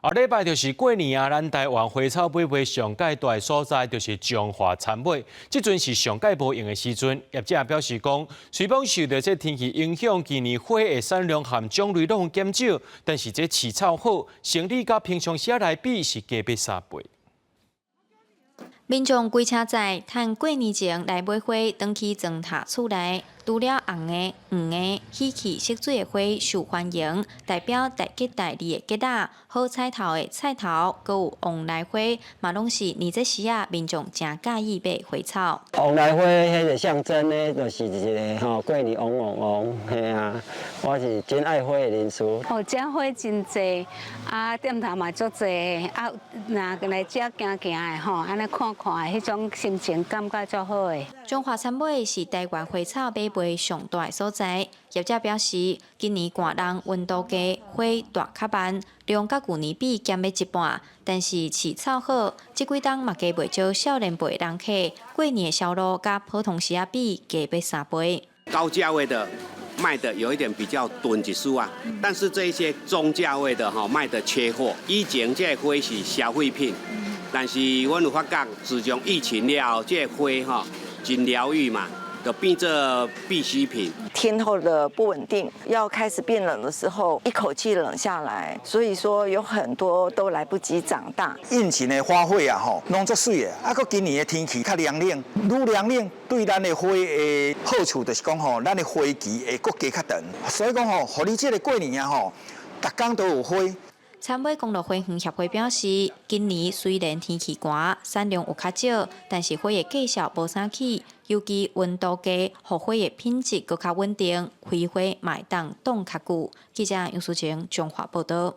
後禮拜就是過年啊，咱台灣花草買賣上蓋大的所在就是彰化田尾，這陣是上蓋無閒的時陣。業者表示講，雖罔受著這天氣影響，今年花的產量和種類攏減少，但是這飼草好，生理佮平常時來比是加欲3倍。民眾規車載，趁過年前來買花，轉去裝塔厝內。除了紅的、黃的、喜氣色水的花受歡迎，代表大吉大利的桔仔、好彩頭的菜頭，閣有旺來花，嘛攏是年節時仔民眾誠佮意買花草。旺來花彼個象徵呢，就是一個吼過年旺旺旺，嘿啊，我是真愛花的人士。哦，這花真濟，啊店頭嘛足濟，啊若來這行行的吼，按呢看看的彼種心情感覺足好的。彰化田尾是台灣花草買賣上大的所在。業者表示，今年寒冬溫度低，花大較慢，量佮舊年比減欲一半。但是飼草好，這幾冬嘛加袂少少年輩人客，過年的銷路佮普通時仔比加欲3倍。高價位的賣的有一點比較鈍一絲啊，但是這一些中價位的哈賣的缺貨。以前這個花是消費品，但是阮有發覺，自從疫情了後，這個花哈真療癒嘛，就變做必需品。天候的不穩定，要開始變冷的時候，一口氣冷下來，所以說有很多都來不及長大。應季的花卉啊，吼，攏足媠的。啊，閣今年的天氣較涼冷，愈涼冷對咱的花的好處就是講吼，咱的花期會閣加較長。所以講吼，予你這個過年啊吼，逐工都有花。田尾公路花園協會表示，今年雖然天氣寒，產量有較少，但是花的價數無啥起，尤其溫度低，予花的品質閣較穩定，開花嘛會當擋較久。記者楊淑晴彰化報導。